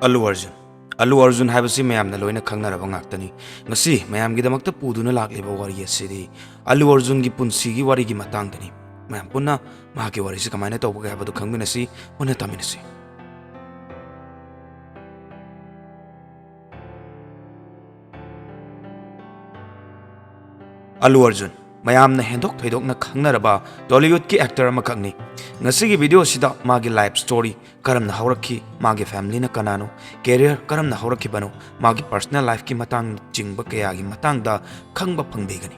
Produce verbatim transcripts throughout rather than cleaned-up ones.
ꯑꯜꯂꯨ ꯑꯔꯖꯨꯟ꯫ ꯑꯜꯂꯨ ꯑꯔꯖꯨꯟ ꯍꯥꯏꯕꯁꯤ ꯃꯌꯥꯝꯅ ꯂꯣꯏꯅ ꯈꯪꯅꯔꯕ ꯉꯥꯛꯇꯅꯤ꯫ ꯉꯁꯤ ꯃꯌꯥꯝꯒꯤꯗꯃꯛꯇ ꯄꯨꯗꯨꯅ ꯂꯥꯛꯂꯤꯕ ꯋꯥꯔꯤ ꯑꯁꯤꯗꯤ ꯑꯜꯂꯨ ꯑꯔꯖꯨꯟꯒꯤ ꯄꯨꯟꯁꯤꯒꯤ ꯋꯥꯔꯤꯒꯤ ꯃꯇꯥꯡꯗꯅꯤ꯫ ꯃꯌꯥꯝ ꯄꯨꯟꯅ ꯃꯍꯥꯛꯀꯤ ꯋꯥꯔꯤꯁꯤ ꯀꯃꯥꯏꯅ ꯇꯧꯕꯒꯦ ꯍꯥꯏꯕꯗꯨ ꯈꯪꯃꯤꯟꯅꯁꯤ, ꯄꯨꯟꯅ ꯇꯥꯃꯤꯟꯅꯁꯤ꯫ ꯑꯜꯂꯨ ꯑꯔꯖꯨꯟ, ꯃꯌꯥꯝꯅ ꯍꯦꯟꯗꯣꯛ ꯊꯣꯏꯗꯣꯛꯅ ꯈꯪꯅꯔꯕ ꯇꯣꯂꯤꯋꯨꯗꯀꯤ ꯑꯦꯛꯇꯔ ꯑꯃꯈꯛꯅꯤ꯫ ꯉꯁꯤꯒꯤ ꯚꯤꯗꯤꯑꯣꯁꯤꯗ ꯃꯥꯒꯤ ꯂꯥꯏꯐ ꯁ꯭ꯇꯣꯔꯤ, ꯀꯔꯝꯅ ꯍꯧꯔꯛꯈꯤ, ꯃꯥꯒꯤ ꯐꯦꯃꯤꯂꯤꯅ ꯀꯅꯥꯅꯣ, ꯀꯦꯔꯤꯌꯔ ꯀꯔꯝꯅ ꯍꯧꯔꯛꯈꯤꯕꯅꯣ, ꯃꯥꯒꯤ ꯄꯔꯁꯅꯦꯜ ꯂꯥꯏꯐꯀꯤ ꯃꯇꯥꯡꯅꯆꯤꯡꯕ ꯀꯌꯥꯒꯤ ꯃꯇꯥꯡꯗ ꯈꯪꯕ ꯐꯪꯕꯤꯒꯅꯤ꯫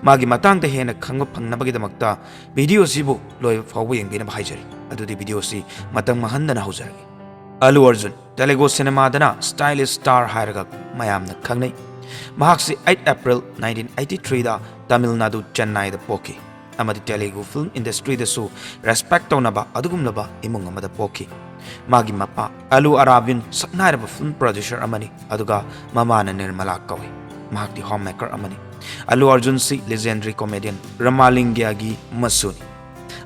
ꯃꯥꯒꯤ ꯃꯇꯥꯡꯗ ꯍꯦꯟꯅ ꯈꯪꯕ ꯐꯪꯅꯕꯒꯤꯗꯃꯛꯇ ꯚꯤꯗꯤꯑꯣꯁꯤꯕꯨ ꯂꯣꯏꯕ ꯐꯥꯎꯕ ꯌꯦꯡꯕꯤꯅꯕ ꯍꯥꯏꯖꯔꯤ꯫ ꯑꯗꯨꯗꯤ ꯚꯤꯗꯤꯑꯣꯁꯤ ꯃꯇꯝ ꯃꯥꯡꯍꯟꯗꯅ ꯍꯧꯖꯔꯒꯦ꯫ ꯑꯜꯂꯨ ꯑꯔꯖꯨꯟ, ꯇꯦꯂꯨꯒꯨ ꯁꯤꯅꯦꯃꯥꯗꯅ ꯁ꯭ꯇꯥꯏꯂꯤꯁ ꯁ꯭ꯇꯥꯔ ꯍꯥꯏꯔꯒ ꯃꯌꯥꯝꯅ ꯈꯪꯅꯩ꯫ ꯃꯍꯥꯛꯁꯤ eight April nineteen eighty threeꯗ Tamil Nadu ꯆꯦꯟꯅꯥꯏꯗ ꯄꯣꯛꯈꯤ ꯑꯃꯗꯤ ꯇꯦꯂꯨꯒꯨ ꯐꯤꯜꯝ ꯏꯟꯗꯁꯇ꯭ꯔꯤꯗꯁꯨ ꯔꯦꯁꯄꯦꯛ ꯇꯧꯅꯕ ꯑꯗꯨꯒꯨꯝꯂꯕ ꯏꯃꯨꯡ ꯑꯃꯗ ꯄꯣꯛꯈꯤ꯫ ꯃꯥꯒꯤ ꯃꯄꯥ ꯑꯂꯨ ꯑꯔꯥꯕꯤꯟ ꯁꯛꯅꯥꯏꯔꯕ ꯐꯤꯜꯝ ꯄ꯭ꯔꯣꯗ꯭ꯌꯨꯁꯔ ꯑꯃꯅꯤ, ꯑꯗꯨꯒ ꯃꯃꯥꯅ ꯅꯤꯔꯃꯂꯥ ꯀꯧꯏ꯫ ꯃꯍꯥꯛꯇꯤ ꯍꯣꯝ ꯃꯦꯀꯔ ꯑꯃꯅꯤ꯫ ꯑꯜꯂꯨ ꯑꯔꯖꯨꯟꯁꯤ ꯂꯤꯖꯦꯟꯗꯔꯤ ꯀꯣꯃꯦꯗꯤꯌꯟ ꯔꯃꯥꯂꯤꯡꯒ꯭ꯌꯥꯒꯤ ꯃꯁꯨꯅꯤ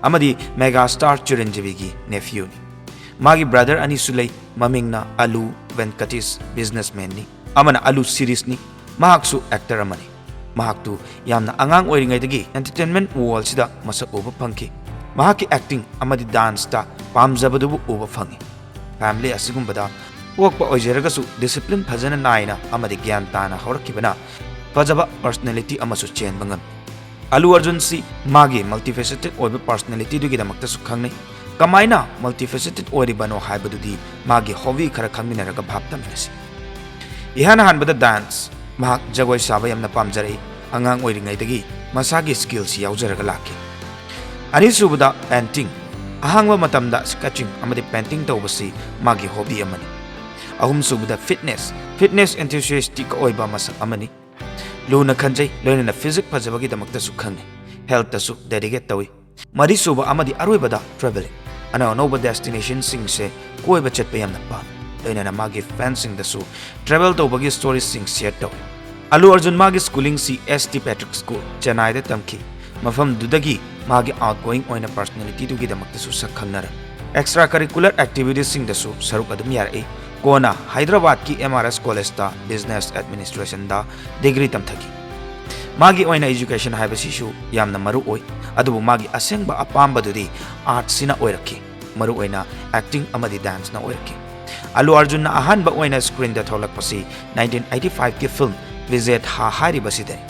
ꯑꯃꯗꯤ ꯃꯦꯒꯥ ꯁ꯭ꯇꯥꯔ ꯆꯤꯔꯟꯖꯤꯕꯤꯒꯤ ꯅꯦꯐ꯭ꯌꯨꯅꯤ꯫ ꯃꯥꯒꯤ ꯕ꯭ꯔꯗꯔ ꯑꯅꯤꯁꯨ ꯂꯩ, ꯃꯃꯤꯡꯅ ꯑꯂꯨ ꯚꯦꯟꯀꯇꯤꯁ, ꯕꯤꯖꯤꯅꯦꯁꯃꯦꯟꯅꯤ, ꯑꯃꯅ ꯑꯂꯨ ꯁꯤꯔꯤꯁꯅꯤ꯫ ꯃꯍꯥꯛꯁꯨ ꯑꯦꯛꯇꯔ ꯑꯃꯅꯤ꯫ ꯃꯍꯥꯛꯇꯨ ꯌꯥꯝꯅ ꯑꯉꯥꯡ ꯑꯣꯏꯔꯤꯉꯩꯗꯒꯤ ꯑꯦꯟꯇꯔꯇꯦꯟꯃꯦꯟꯠ ꯋꯥꯔꯜꯁꯤꯗ ꯃꯁꯛ ꯎꯕ ꯐꯪꯈꯤ꯫ ꯃꯍꯥꯛꯀꯤ ꯑꯦꯛꯇꯤꯡ ꯑꯃꯗꯤ ꯗꯥꯟꯁꯇ ꯄꯥꯝꯖꯕꯗꯨꯕꯨ ꯎꯕ ꯐꯪꯉꯤ꯫ ꯐꯦꯃꯤꯂꯤ ꯑꯁꯤꯒꯨꯝꯕꯗ ꯄꯣꯛꯄ ꯑꯣꯏꯖꯔꯒꯁꯨ ꯗꯤꯁꯤꯄ꯭ꯂꯤꯟ ꯐꯖꯅ ꯅꯥꯏꯅ ꯑꯃꯗꯤ ꯒ꯭ꯌꯥꯟ ꯇꯥꯅ ꯍꯧꯔꯛꯈꯤꯕꯅ ꯐꯖꯕ ꯄꯔꯁꯅꯦꯂꯤꯇꯤ ꯑꯃꯁꯨ ꯆꯦꯟꯕ ꯉꯝꯃꯤ꯫ ꯑꯂꯨ ꯑꯔꯖꯨꯟꯁꯤ ꯃꯥꯒꯤ ꯃꯜꯇꯤꯐꯦꯁꯦꯇꯦꯗ ꯑꯣꯏꯕ ꯄꯔꯁꯅꯦꯂꯤꯇꯤꯗꯨꯒꯤꯗꯃꯛꯇꯁꯨ ꯈꯪꯅꯩ꯫ ꯀꯃꯥꯏꯅ ꯃꯜꯇꯤꯐꯦꯁꯦꯇꯦꯗ ꯑꯣꯏꯔꯤꯕꯅꯣ ꯍꯥꯏꯕꯗꯨꯗꯤ ꯃꯥꯒꯤ ꯍꯣꯕꯤ ꯈꯔ ꯈꯪꯃꯤꯟꯅꯔꯒ ꯚꯥꯞ ꯇꯥꯃꯤꯟꯅꯁꯤ꯫ ꯏꯍꯥꯟ ꯍꯥꯟꯕꯗ ꯗꯥꯟꯁ꯫ ꯃꯍꯥꯛ ꯖꯒꯣꯏ ꯁꯥꯕ ꯌꯥꯝꯅ ꯄꯥꯝꯖꯔꯛꯏ꯫ ꯑꯉꯥꯡ ꯑꯣꯏꯔꯤꯉꯩꯗꯒꯤ ꯃꯁꯥꯒꯤ ꯁ꯭ꯀꯤꯜꯁꯤ ꯌꯥꯎꯖꯔꯒ ꯂꯥꯛꯈꯤ꯫ ꯑꯅꯤꯁꯨꯕꯗ ꯄꯦꯟꯇꯤꯡ꯫ ꯑꯍꯥꯡꯕ ꯃꯇꯝꯗ ꯁ꯭ꯀꯦꯠꯆꯤꯡ ꯑꯃꯗꯤ ꯄꯦꯟꯇꯤꯡ ꯇꯧꯕꯁꯤ ꯃꯥꯒꯤ ꯍꯣꯕꯤ ꯑꯃꯅꯤ꯫ ꯑꯍꯨꯝꯁꯨꯕꯗ ꯐꯤꯠꯅꯦꯁ꯫ ꯐꯤꯠꯅꯦꯁ ꯑꯦꯟꯊꯨꯁꯤꯌꯥꯁꯇꯤꯛ ꯑꯣꯏꯕ ꯃꯁꯛ ꯑꯃꯅꯤ꯫ ꯂꯨꯅ ꯈꯟꯖꯩ, ꯂꯣꯏꯅꯅ ꯐꯤꯖꯤꯛ ꯐꯖꯕꯒꯤꯗꯃꯛꯇꯁꯨ ꯈꯪꯅꯩ꯫ ꯍꯦꯜꯠꯇꯁꯨ ꯗꯦꯗꯤꯀꯦꯠ ꯇꯧꯏ꯫ ꯃꯔꯤꯁꯨꯕ ꯑꯃꯗꯤ ꯑꯔꯣꯏꯕꯗ ꯇ꯭ꯔꯦꯚꯦꯂꯤꯡ꯫ ꯑꯅꯧ ꯑꯅꯧꯕ ꯗꯦꯁꯇꯤꯅꯦꯁꯟꯁꯤꯡꯁꯦ ꯀꯣꯏꯕ ꯆꯠꯄ ꯌꯥꯝꯅ ꯄꯥꯝꯃꯤ꯫ ꯂꯣꯏꯅꯅ ꯃꯥꯒꯤ ꯐꯦꯟꯁꯤꯡꯗꯁꯨ ꯇ꯭ꯔꯦꯚꯦꯜ ꯇꯧꯕꯒꯤ ꯁ꯭ꯇꯣꯔꯤꯁꯤꯡ ꯁꯤꯌꯔ ꯇꯧꯏ꯫ ꯑꯜꯂꯨ ꯑꯔꯖꯨꯟ ꯃꯥꯒꯤ ꯁ꯭ꯀꯨꯂꯤꯡꯁꯤ ꯑꯦꯁ ꯇꯤ ꯄꯦꯇ꯭ꯔꯤꯛ ꯁ꯭ꯀꯨꯜ, ꯆꯦꯟꯅꯥꯏꯗ ꯇꯝꯈꯤ꯫ ꯃꯐꯝꯗꯨꯗꯒꯤ ꯃꯥꯒꯤ ꯑꯥꯎꯠꯒꯣꯌꯤꯡ ꯑꯣꯏꯅ ꯄꯔꯁꯅꯦꯂꯤꯇꯤꯗꯨꯒꯤꯗꯃꯛꯇꯁꯨ ꯁꯛ ꯈꯪꯅꯔꯝꯃꯤ꯫ ꯑꯦꯛꯁꯇ꯭ꯔꯥ ꯀꯔꯤꯀꯨꯂꯔ ꯑꯦꯛꯇꯤꯚꯤꯇꯤꯁꯁꯤꯡꯗꯁꯨ ꯁꯔꯨꯛ ꯑꯗꯨꯝ ꯌꯥꯔꯛꯏ꯫ ꯀꯣꯟꯅ ꯍꯥꯏꯗ꯭ꯔꯕꯥꯗꯀꯤ M R S College ꯇ Business Administration ꯗ degree ꯇꯝꯊꯈꯤ꯫ ꯃꯥꯒꯤ ꯑꯣꯏꯅ education ꯍꯥꯏꯕꯁꯤꯁꯨ ꯌꯥꯝꯅ ꯃꯔꯨ ꯑꯣꯏ, ꯑꯗꯨꯕꯨ ꯃꯥꯒꯤ ꯑꯁꯦꯡꯕ ꯑꯄꯥꯝꯕꯗꯨꯗꯤ arts ꯁꯤꯅ ꯑꯣꯏꯔꯛꯈꯤ, ꯃꯔꯨꯑꯣꯏꯅ acting ꯑꯃꯗꯤ dance ꯅ ꯑꯣꯏꯔꯛꯈꯤ꯫ ꯑꯜꯂꯨ ꯑꯔꯖꯨꯟꯅ ꯑꯍꯥꯟꯕ ꯑꯣꯏꯅ screen ꯗ ꯊꯣꯛꯂꯛꯄꯁꯤ nineteen eighty five ꯀꯤ film ꯚꯤꯖꯦꯊꯥ ꯍꯥꯏꯔꯤꯕꯁꯤꯗꯅꯤ꯫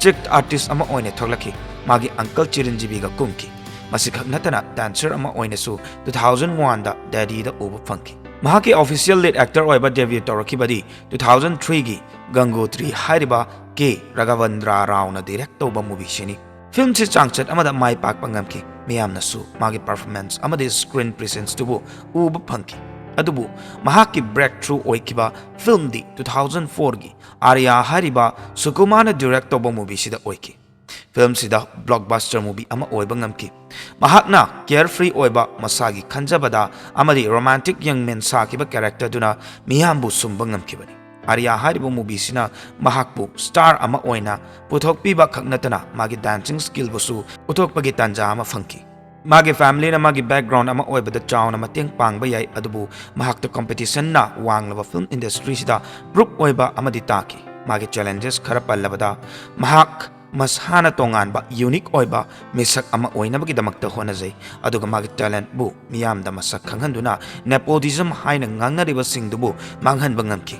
Child artist ꯑꯃ ꯑꯣꯏꯅ ꯊꯣꯛꯂꯛꯈꯤ꯫ ꯃꯥꯒꯤ uncle ꯆꯤꯔꯟꯖꯤꯕꯤꯒ ꯀꯨꯝꯈꯤ꯫ ꯃꯁꯤꯈꯛ ꯅꯠꯇꯅ dancer ꯑꯃ ꯑꯣꯏꯅꯁꯨ two thousand one ꯗ ꯗꯦꯜꯂꯤꯗ ꯎꯕ ꯐꯪꯈꯤ꯫ ꯃꯍꯥꯛꯀꯤ official lead actor ꯑꯣꯏꯕ debut ꯇꯧꯔꯛꯈꯤꯕꯗꯤ two thousand three ꯒꯤ ꯒꯪꯒꯣꯇ꯭ꯔꯤ ꯍꯥꯏꯔꯤꯕ ꯀꯦ ꯔꯥꯘꯕꯦꯟꯗ꯭ꯔ ꯔꯥꯎꯅ direct ꯇꯧꯕ movie ꯁꯤꯅꯤ꯫ Film ꯁꯤ ꯆꯥꯡꯆꯠ ꯑꯃꯗ ꯃꯥꯏ ꯄꯥꯛꯄ ꯉꯝꯈꯤ꯫ ꯃꯤꯌꯥꯝꯅꯁꯨ ꯃꯥꯒꯤ performance ꯑꯃꯗꯤ screen presence ꯇꯨꯕꯨ ꯎꯕ ꯐꯪꯈꯤ꯫ ꯑꯗꯨꯕꯨ ꯃꯍꯥꯛꯀꯤ breakthrough ꯑꯣꯏꯈꯤꯕ film ꯗꯤ two thousand four ꯒꯤ ꯑꯥꯔꯌꯥ ꯍꯥꯏꯔꯤꯕ ꯁꯨꯀꯨꯃꯥꯔꯅ direct ꯇꯧꯕ movie ꯁꯤꯗ ꯑꯣꯏꯈꯤ꯫ Film ꯁꯤꯗ blockbuster movie ꯑꯃ ꯑꯣꯏꯕ ꯉꯝꯈꯤ꯫ ꯃꯍꯥꯛꯅ carefree ꯑꯣꯏꯕ, ꯃꯁꯥꯒꯤ ꯈꯟꯖꯕꯗ ꯑꯃꯗꯤ romantic young man ꯁꯥꯈꯤꯕ character ꯗꯨꯅ ꯃꯤꯌꯥꯝꯕꯨ ꯁꯨꯝꯕ ꯉꯝꯈꯤꯕꯅꯤ꯫ ꯑꯥꯔꯌꯥ ꯍꯥꯏꯔꯤꯕ movie ꯁꯤꯅ ꯃꯍꯥꯛꯄꯨ star ꯑꯃ ꯑꯣꯏꯅ ꯄꯨꯊꯣꯛꯄꯤꯕ ꯈꯛ ꯅꯠꯇꯅ ꯃꯥꯒꯤ dancing skill ꯕꯨꯁꯨ ꯎꯠꯊꯣꯛꯄꯒꯤ ꯇꯥꯟꯖꯥ ꯑꯃ ꯐꯪꯈꯤ꯫ ꯃꯥꯒꯤ family ꯅ ꯃꯥꯒꯤ background ꯑꯃ ꯑꯣꯏꯕꯗ ꯆꯥꯎꯅ ꯃꯇꯦꯡ ꯄꯥꯡꯕ ꯌꯥꯏ, ꯑꯗꯨꯕꯨ ꯃꯍꯥꯛꯇ competition ꯅ ꯋꯥꯡꯂꯕ film industry ꯁꯤꯗ proof ꯑꯣꯏꯕ ꯑꯃꯗꯤ ꯇꯥꯈꯤ꯫ ꯃꯥꯒꯤ challenges ꯈꯔ ꯄꯜꯂꯕꯗ, ꯃꯍꯥꯛ ꯃꯁꯥꯅ ꯇꯣꯉꯥꯟꯕ, unique ꯑꯣꯏꯕ ꯃꯤꯁꯛ ꯑꯃ ꯑꯣꯏꯅꯕꯒꯤꯗꯃꯛꯇ ꯍꯣꯠꯅꯖꯩ, ꯑꯗꯨꯒ ꯃꯥꯒꯤ talent ꯕꯨ ꯃꯤꯌꯥꯝꯗ ꯃꯁꯛ ꯈꯪꯍꯟꯗꯨꯅ nepotism ꯍꯥꯏꯅ ꯉꯥꯡꯅꯔꯤꯕꯁꯤꯡꯗꯨꯕꯨ ꯃꯥꯡꯍꯟꯕ ꯉꯝꯈꯤ꯫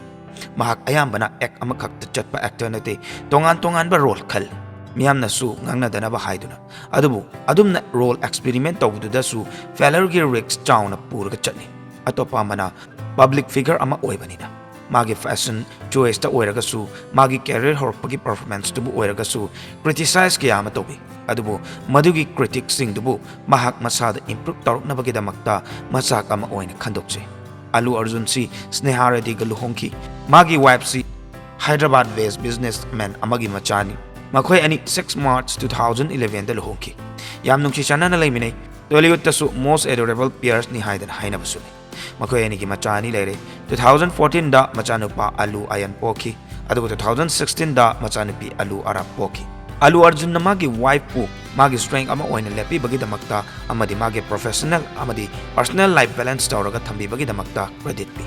ꯃꯍꯥꯛ ꯑꯌꯥꯝꯕꯅ act ꯑꯃꯈꯛꯇ ꯆꯠꯄ actor ꯅꯠꯇꯦ, ꯇꯣꯉꯥꯟ ꯇꯣꯉꯥꯟꯕ role ꯈꯜꯂꯤ, ꯃꯤꯌꯥꯝꯅꯁꯨ ꯉꯥꯡꯅꯗꯅꯕ ꯍꯥꯏꯗꯨꯅ꯫ ꯑꯗꯨꯕꯨ ꯑꯗꯨꯝꯅ role experiment ꯇꯧꯕꯗꯨꯗꯁꯨ failure ꯒꯤ risk ꯆꯥꯎꯅ ꯄꯨꯔꯒ ꯆꯠꯂꯤ꯫ ꯑꯇꯣꯞꯄ ꯑꯃꯅ public figure ꯑꯃ ꯑꯣꯏꯕꯅꯤꯅ ꯃꯥꯒꯤ fashion choice ꯇ ꯑꯣꯏꯔꯒꯁꯨ, ꯃꯥꯒꯤ career ꯍꯧꯔꯛꯄꯒꯤ performance ꯇꯨꯕꯨ ꯑꯣꯏꯔꯒꯁꯨ criticize ꯀꯌꯥ ꯑꯃ ꯇꯧꯏ꯫ ꯑꯗꯨꯕꯨ ꯃꯗꯨꯒꯤ critic ꯁꯤꯡꯗꯨꯕꯨ ꯃꯍꯥꯛ ꯃꯁꯥꯗ improve ꯇꯧꯔꯛꯅꯕꯒꯤꯗꯃꯛꯇ ꯃꯆꯥꯛ ꯑꯃ ꯑꯣꯏꯅ ꯈꯟꯗꯣꯛꯆꯩ꯫ ꯑꯜꯂꯨ ꯑꯔꯖꯨꯟ ꯁꯤ ꯁ꯭ꯅꯦꯍꯥ ꯔꯦꯗꯤꯒ ꯂꯨꯍꯣꯡꯈꯤ꯫ ꯃꯥꯒꯤ wife ꯁꯤ Hyderabad based businessman ꯑꯃꯒꯤ ꯃꯆꯥꯅꯤ꯫ ꯃꯈꯣꯏ ꯑꯅꯤ six March two thousand eleven ꯗ ꯂꯨꯍꯣꯡꯈꯤ꯫ ꯌꯥꯝ ꯅꯨꯡꯁꯤ ꯆꯥꯟꯅꯅ ꯂꯩꯃꯤꯟꯅꯩ꯫ Tollywood ꯇꯁꯨ most adorable pairs ꯅꯤ ꯍꯥꯏꯗꯅ ꯍꯥꯏꯅꯕꯁꯨ ꯂꯩ꯫ ꯃꯈꯣꯏ ꯑꯅꯤꯒꯤ ꯃꯆꯥ ꯑꯅꯤ ꯂꯩꯔꯦ꯫ Two thousand fourteen ꯗ ꯃꯆꯥꯅꯨꯄꯥ ꯑꯜꯂꯨ ꯑꯌꯟ ꯄꯣꯛꯈꯤ, ꯑꯗꯨꯒ two thousand sixteen ꯗ ꯃꯆꯥꯅꯨꯄꯤ ꯑꯜꯂꯨ ꯑꯔꯥꯝ ꯄꯣꯛꯈꯤ꯫ ꯑꯜꯂꯨ ꯑꯔꯖꯨꯟꯅ ꯃꯥꯒꯤ wife ꯄꯨ ꯃꯥꯒꯤ strength ꯑꯃ ꯑꯣꯏꯅ ꯂꯦꯞꯄꯤꯕꯒꯤꯗꯃꯛꯇ ꯑꯃꯗꯤ ꯃꯥꯒꯤ professional ꯑꯃꯗꯤ personal life balance ꯇꯧꯔꯒ ꯊꯝꯕꯤꯕꯒꯤꯗꯃꯛꯇ credit ꯄꯤ꯫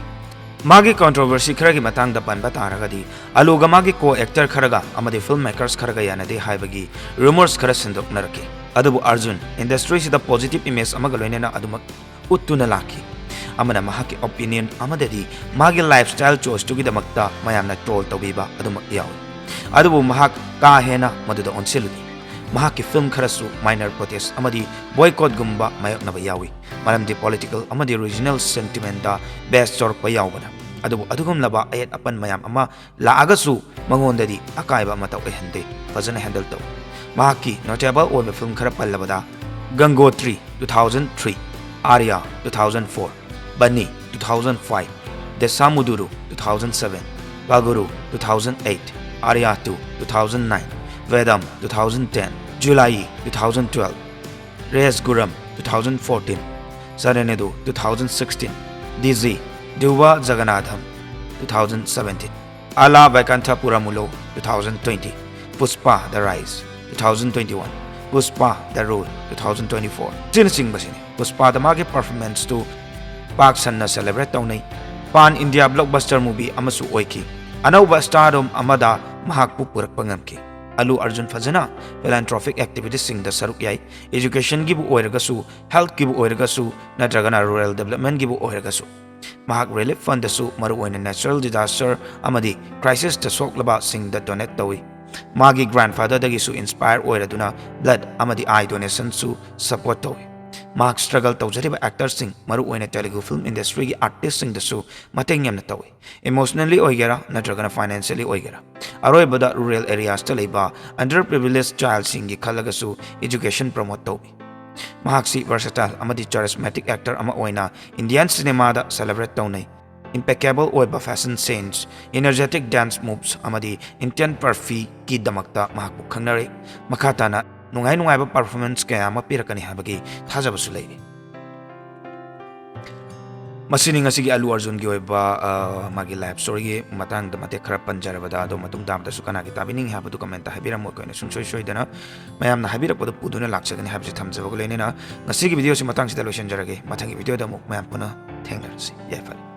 ꯃꯥꯒꯤ controversy ꯈꯔꯒꯤ ꯃꯇꯥꯡꯗ ꯄꯟꯕ ꯇꯥꯔꯒꯗꯤ, ꯑꯂꯨꯒ ꯃꯥꯒꯤ co-actor ꯈꯔꯒ ꯑꯃꯗꯤ film makers ꯈꯔꯒ ꯌꯥꯅꯗꯦ ꯍꯥꯏꯕꯒꯤ rumors ꯈꯔ ꯁꯟꯗꯣꯛꯅꯔꯛꯈꯤ꯫ ꯑꯗꯨꯕꯨ ꯑꯔꯖꯨꯟ industryꯁꯤꯗ positive image ꯑꯃꯒ ꯂꯣꯏꯅꯅ ꯑꯗꯨꯃꯛ ꯎꯠꯇꯨꯅ ꯂꯥꯛꯈꯤ꯫ ꯑꯃꯅ ꯃꯍꯥꯛꯀꯤ opinion ꯑꯃꯗꯗꯤ ꯃꯥꯒꯤ lifestyle choiceꯇꯨꯒꯤꯗꯃꯛꯇ ꯃꯌꯥꯝꯅ troll ꯇꯧꯕꯤꯕ ꯑꯗꯨꯃꯛ ꯌꯥꯎꯏ꯫ ꯑꯗꯨꯕꯨ ꯃꯍꯥꯛ ꯀꯥ ꯍꯦꯟꯅ ꯃꯗꯨꯗ ꯑꯣꯟꯁꯤꯜꯂꯨꯗꯦ꯫ ꯃꯍꯥꯛꯀꯤ film ꯈꯔꯁꯨ minor protest ꯑꯃꯗꯤ boycottꯒꯨꯝꯕ ꯃꯥꯌꯣꯛꯅꯕ ꯌꯥꯎꯏ, ꯃꯔꯝꯗꯤ political ꯑꯃꯗꯤ regional sentimentꯇ base ꯆꯥꯎꯔꯛꯄ ꯌꯥꯎꯕꯅ꯫ ꯑꯗꯨꯕꯨ ꯑꯗꯨꯒꯨꯝꯂꯕ ꯑꯌꯦꯠ ꯑꯄꯟ ꯃꯌꯥꯝ ꯑꯃ ꯂꯥꯛꯑꯒꯁꯨ ꯃꯉꯣꯟꯗꯗꯤ ꯑꯀꯥꯏꯕ ꯑꯃꯠꯇ ꯑꯣꯏꯍꯟꯗꯦ, ꯐꯖꯅ handle ꯇꯧꯏ꯫ ꯃꯍꯥꯛꯀꯤ notable ꯑꯣꯏꯕ film ꯈꯔ ꯄꯜꯂꯕꯗ, Gangotri two thousand three, Arya two thousand four, Bunny two thousand five, Desamuduru two thousand seven, Paguru two thousand eight, Arya two two thousand nine, Vedam two thousand ten, Julai two thousand twelve, Resguram two thousand fourteen, Sarenedu two thousand sixteen, Dizzy, Duva Jagannathan two thousand seventeen, Ala Vaikuntha Puramulo two thousand twenty, Pushpa The Rise two thousand twenty-one, Pushpa The Rule two thousand twenty-four, ꯑꯁꯤꯅꯆꯤꯡꯕꯁꯤꯅꯤ꯫ ꯄꯨꯁꯄꯥꯗ ꯃꯥꯒꯤ performanceꯇꯨ ꯄꯥꯛ ꯁꯟꯅ celebrate ꯇꯧꯅꯩ꯫ Pan India blockbuster movie ꯑꯃꯁꯨ ꯑꯣꯏꯈꯤ꯫ ꯑꯅꯧꯕ stardom ꯑꯃꯗ ꯃꯍꯥꯛꯄꯨ ꯄꯨꯔꯛꯄ ꯉꯝꯈꯤ꯫ ꯑꯂꯨ ꯑꯔꯖꯨꯟ ꯐꯖꯅ philanthropic activitiesꯁꯤꯡꯗ ꯁꯔꯨꯛ ꯌꯥꯏ, educationꯒꯤꯕꯨ ꯑꯣꯏꯔꯒꯁꯨ, healthꯀꯤꯕꯨ ꯑꯣꯏꯔꯒꯁꯨ, ꯅꯠꯇ꯭ꯔꯒꯅ rural developmentꯒꯤꯕꯨ ꯑꯣꯏꯔꯒꯁꯨ꯫ ꯃꯍꯥꯛ relief fundꯗꯁꯨ, ꯃꯔꯨꯑꯣꯏꯅ natural disaster ꯑꯃꯗꯤ crisisꯇ ꯁꯣꯛꯂꯕꯁꯤꯡꯗ donate ꯇꯧꯏ꯫ ꯃꯥꯒꯤ grandfatherꯗꯒꯤꯁꯨ inspire ꯑꯣꯏꯔꯗꯨꯅ blood ꯑꯃꯗꯤ eye donationꯁꯨ support ꯇꯧꯏ꯫ ꯃꯍꯥꯛ struggle ꯇꯧꯖꯔꯤꯕ actorꯁꯤꯡ, ꯃꯔꯨꯑꯣꯏꯅ Telugu film industryꯒꯤ artistꯁꯤꯡꯗꯁꯨ ꯃꯇꯦꯡ ꯌꯥꯝꯅ ꯇꯧꯏ, emotionally ꯑꯣꯏꯒꯦꯔꯥ ꯅꯠꯇ꯭ꯔꯒꯅ financially ꯑꯣꯏꯒꯦꯔꯥ꯫ ꯑꯔꯣꯏꯕꯗ rural areasꯇ ꯂꯩꯕ underprivileged childꯁꯤꯡꯒꯤ ꯈꯜꯂꯒꯁꯨ education promote ꯇꯧꯏ꯫ ꯃꯍꯥꯛꯁꯤ versatile ꯑꯃꯗꯤ charismatic actor ꯑꯃ ꯑꯣꯏꯅ Indian cinemaꯗ celebrate ꯇꯧꯅꯩ꯫ Impeccable ꯑꯣꯏꯕ fashion sense, energetic dance moves ꯑꯃꯗꯤ Indian perfideꯀꯤꯗꯃꯛꯇ ꯃꯍꯥꯛꯄꯨ ꯈꯪꯅꯔꯦ꯫ ꯃꯈꯥ ꯇꯥꯅ ꯅꯨꯡꯉꯥꯏ ꯅꯨꯡꯉꯥꯏꯕ performance ꯀꯌꯥ ꯑꯃ ꯄꯤꯔꯛꯀꯅꯤ ꯍꯥꯏꯕꯒꯤ ꯊꯥꯖꯕꯁꯨ ꯂꯩꯔꯤ꯫ ꯃꯁꯤꯅꯤ ꯉꯁꯤꯒꯤ ꯑꯂꯨ ꯑꯔꯖꯨꯟꯒꯤ ꯑꯣꯏꯕ, ꯑ, ꯃꯥꯒꯤ life storyꯒꯤ ꯃꯇꯥꯡꯗ ꯃꯇꯦꯛ ꯈꯔ ꯄꯟꯖꯔꯕꯗ, ꯑꯗꯣ ꯃꯇꯨꯡ ꯇꯥꯕꯗꯁꯨ ꯀꯅꯥꯒꯤ ꯇꯥꯕꯤꯅꯤꯡꯉꯤ ꯍꯥꯏꯕꯗꯨ commentꯇ ꯍꯥꯏꯕꯤꯔꯝꯃꯨ꯫ ꯑꯩꯈꯣꯏꯅ ꯁꯨꯡꯁꯣꯏ ꯁꯣꯏꯗꯅ ꯃꯌꯥꯝꯅ ꯍꯥꯏꯕꯤꯔꯛꯄꯗꯨ ꯄꯨꯗꯨꯅ ꯂꯥꯛꯆꯒꯅꯤ ꯍꯥꯏꯕꯁꯤ ꯊꯝꯖꯕꯒ ꯂꯣꯏꯅꯅ ꯉꯁꯤꯒꯤ videoꯁꯤ ꯃꯇꯥꯡꯁꯤꯗ ꯂꯣꯏꯁꯤꯟꯖꯔꯒꯦ꯫ ꯃꯊꯪꯒꯤ videoꯗ ꯑꯃꯨꯛ ꯃꯌꯥꯝ ꯄꯨꯟꯅ ꯊꯦꯡꯅꯔꯁꯤ꯫ ꯌꯥꯏꯐꯔꯦ꯫